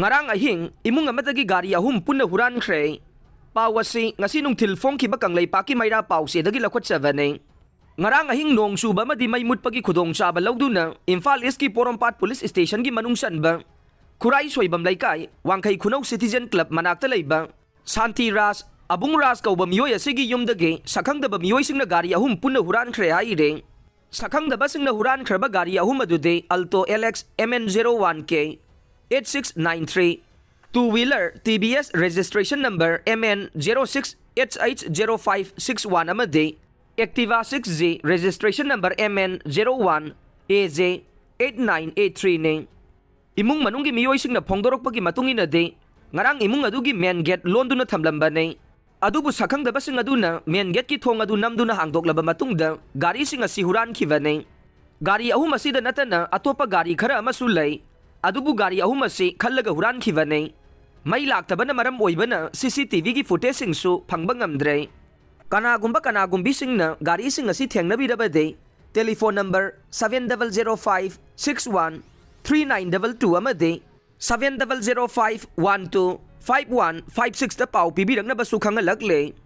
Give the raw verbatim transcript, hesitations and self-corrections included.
ꯉꯔꯥꯡ ꯑꯍꯤꯡ ꯏꯃꯨꯡ ꯑꯃꯗꯒꯤ ꯒꯥꯔꯤ ꯑꯍꯨꯝ ꯄꯨꯟꯅ ꯍꯨꯔꯥꯟꯈ꯭ꯔꯦ꯫ ꯄꯥꯎ ꯑꯁꯤ ꯉꯁꯤ ꯅꯨꯡꯊꯤꯜ ꯐꯣꯡꯈꯤꯕ ꯀꯪꯂꯩꯄꯥꯛꯀꯤ ꯃꯩꯔꯥ ꯄꯥꯎꯆꯦꯗꯒꯤ ꯂꯧꯈꯠꯆꯕꯅꯤ꯫ ꯉꯔꯥꯡ ꯑꯍꯤꯡ ꯅꯣꯡ ꯆꯨꯕ ꯑꯃꯗꯤ ꯃꯩ ꯃꯨꯠꯄꯒꯤ ꯈꯨꯗꯣꯡꯆꯥꯕ ꯂꯧꯗꯨꯅ ꯏꯝꯐꯥꯜ ꯏꯁꯀꯤ ꯄꯣꯔꯣꯝꯄꯥꯠ ꯄꯨꯂꯤꯁ ꯁ꯭ꯇꯦꯁꯟꯒꯤ ꯃꯅꯨꯡ ꯆꯟꯕ ꯈꯨꯔꯥꯏ ꯁꯣꯏꯕꯝ ꯂꯩꯀꯥꯏ, ꯋꯥꯡꯈꯩ ꯈꯨꯅꯧ ꯁꯤꯇꯤꯖꯦꯟ ꯀ꯭ꯂꯕ ꯃꯅꯥꯛꯇ ꯂꯩꯕ ꯁꯥꯟꯇꯤ ꯔꯥꯖ, ꯑꯕꯨꯡ ꯔꯥꯖ ꯀꯧꯕ ꯃꯤꯑꯣꯏ ꯑꯁꯤꯒꯤ ꯌꯨꯝꯗꯒꯤ ꯁꯛꯈꯪꯗꯕ ꯃꯤꯑꯣꯏꯁꯤꯡꯅ ꯒꯥꯔꯤ ꯑꯍꯨꯝ ꯄꯨꯟꯅ ꯍꯨꯔꯥꯟꯈ꯭ꯔꯦ ꯍꯥꯏꯔꯦ꯫ ꯁꯛꯈꯪꯗꯕꯁꯤꯡꯅ ꯍꯨꯔꯥꯟꯈ꯭ꯔꯕ ꯒꯥꯔꯤ ꯑꯍꯨꯝ ꯑꯗꯨꯗꯤ Alto L X M N zero one K eight six nine three, two wheeler T V S registration number M N zero six H H zero five six one ꯑꯃꯗꯤ Activa six G registration number M N zero one A J eight nine eight three ꯅꯤ꯫ ꯏꯃꯨꯡ ꯃꯅꯨꯡꯒꯤ ꯃꯤꯑꯣꯏꯁꯤꯡꯅ ꯐꯣꯡꯗꯣꯔꯛꯄꯒꯤ ꯃꯇꯨꯡ ꯏꯟꯅꯗꯤ, ꯉꯔꯥꯡ ꯏꯃꯨꯡ ꯑꯗꯨꯒꯤ ꯃꯦꯟ get ꯂꯣꯟꯗꯨꯅ ꯊꯝꯂꯝꯕꯅꯤ꯫ ꯑꯗꯨꯕꯨ ꯁꯛꯈꯪꯗꯕꯁꯤꯡ ꯑꯗꯨꯅ ꯃꯦꯟ ꯒꯦꯠꯀꯤ ꯊꯣꯡ ꯑꯗꯨ ꯅꯝꯗꯨꯅ ꯍꯥꯡꯗꯣꯛꯂꯕ ꯃꯇꯨꯡꯗ ꯒꯥꯔꯤꯁꯤꯡ ꯑꯁꯤ ꯍꯨꯔꯥꯟꯈꯤꯕꯅꯤ꯫ ꯒꯥꯔꯤ ꯑꯍꯨꯝ ꯑꯁꯤꯗ ꯅꯠꯇꯅ ꯑꯇꯣꯞꯄ ꯒꯥꯔꯤ ꯈꯔ ꯑꯃꯁꯨ ꯂꯩ꯫ ꯑꯗꯨꯕꯨ ꯒꯥꯔꯤ ꯑꯍꯨꯝ ꯑꯁꯤ ꯈꯜꯂꯒ ꯍꯨꯔꯥꯟꯈꯤꯕꯅꯤ꯫ ꯃꯩ ꯂꯥꯛꯇꯕꯅ ꯃꯔꯝ ꯑꯣꯏꯕꯅ C C T Vꯒꯤ ꯐꯨꯇꯦꯖꯁꯤꯡꯁꯨ ꯐꯪꯕ ꯉꯝꯗ꯭ꯔꯦ꯫ ꯀꯅꯥꯒꯨꯝꯕ ꯀꯅꯥꯒꯨꯝꯕꯤꯁꯤꯡꯅ ꯒꯥꯔꯤꯁꯤꯡ ꯑꯁꯤ ꯊꯦꯡꯅꯕꯤꯔꯕꯗꯤ, telephone number seven double zero five six one three nine double two ꯑꯃꯗꯤ seven double zero five one two five one five sixꯇ ꯄꯥꯎ ꯄꯤꯕꯤꯔꯛꯅꯕꯁꯨ ꯈꯪꯍꯜꯂꯛꯂꯦ꯫